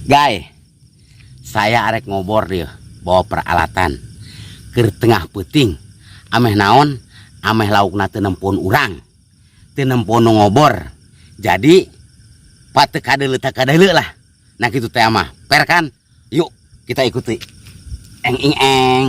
Guys, saya arek ngobor dia bawa peralatan ke tengah peuting. Ameh naon, ameh laukna teu nempon urang, teu nempon nu ngobor. Jadi pak teu kadeuleu teu kadeuleu lah. Nah kitu teh mah, per kan? Yuk kita ikuti. Eng ing eng.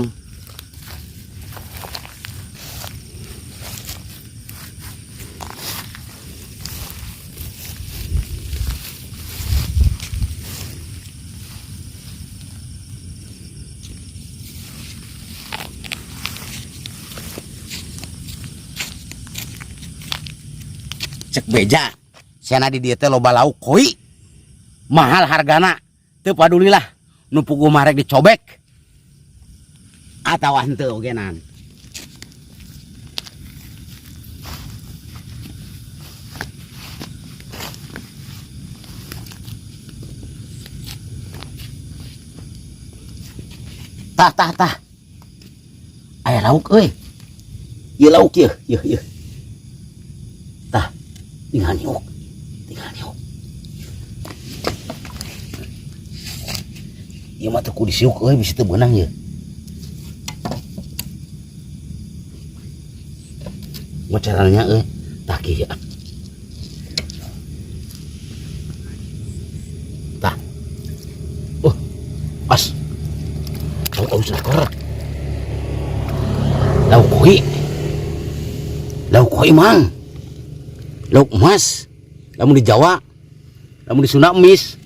Cek beja, cenah di dieu teh loba lauk koi. Mahal hargana, teu padulilah. Nu puguh mah rek dicobek atawa henteu ogenan. Tah tah tah. Aya lauk euy. Ieu lauk ieu, ieu ieu. Tah, tinggal niuk. Tinggal niuk. Ieu mah teu kudu disiuk euy, bisi teu beunang ieu. Ngocerannya euy, tah kieu. Tah. Pas. Lauk alus nakor. Lauk koi. Lauk koi mang. Lauk emas. Lamun di Jawa, lamun di Sunda emis.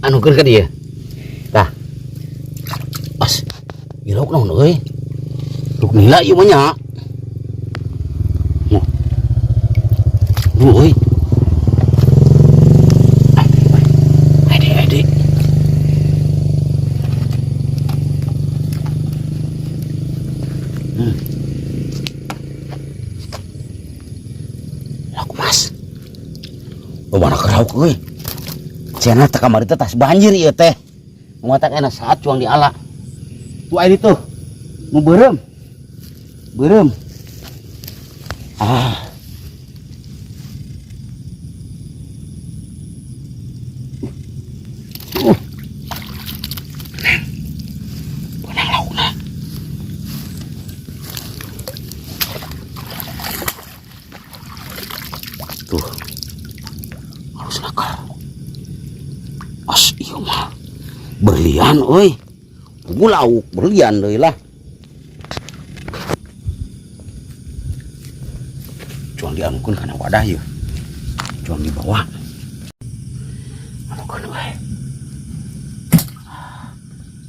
Anu keur ka dieu. Tah. Pas. Ieu lauk naon euy? Lauk nila ieu mah nya. Noh. Duh euy. Ade, ade. Lauk emas. Loba na lauk euy. Cenah teh kamari teh tas banjir ieu teh. Nguatak enak saat cuang di ala. Tuh air itu. Nu beureum. Beureum. Ah. Benang laukna. Tuh. Harus nakal. As ieu mah berlian euy. Pugu lauk berlian deui lah. Cuang dianukeun kana wadah ieu. Cuang dibawa. Anukeun we.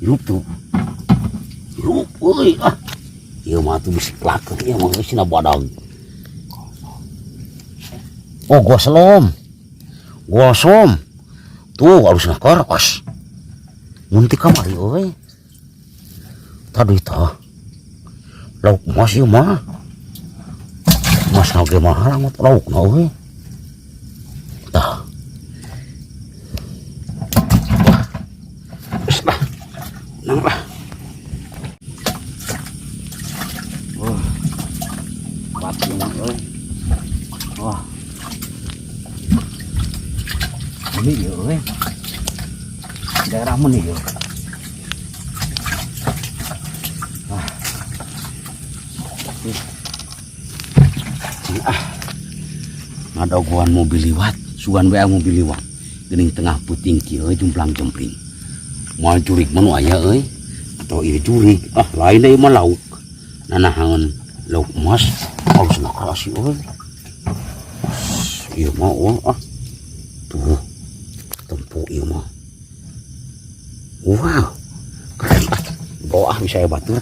Hirup tuh. Hirup euy ah. Ieu mah tuh bisi pelakeun ieu mah geus sina badag. Oh, goslom. Gosom. Tuh harus nakor os. Mun ti kamari euy. Tadi tah. Lauk emas ieu mah. Emas oge mahal amat laukna euy. Tah. Wah. Geus lah. Nang lah. Wah. Batu mah euy. Wah. Ini ieu euy. Daerah mana ieu? Wah. Ah. Ngadagoan mobil liwat, sugan bae mobil liwat. Geuning tengah peuting kieu jumplang jempling. Moal jurig mah nu aya euy. Atau ieu jurig. Ah, lain deui mah lauk. Nanahangan lauk emas halus nakrasi euy. Ieu mah oh, ah. Tuh. Tempo ieu mah. Wow. Keren ah. Bawa ah bisa aya batur.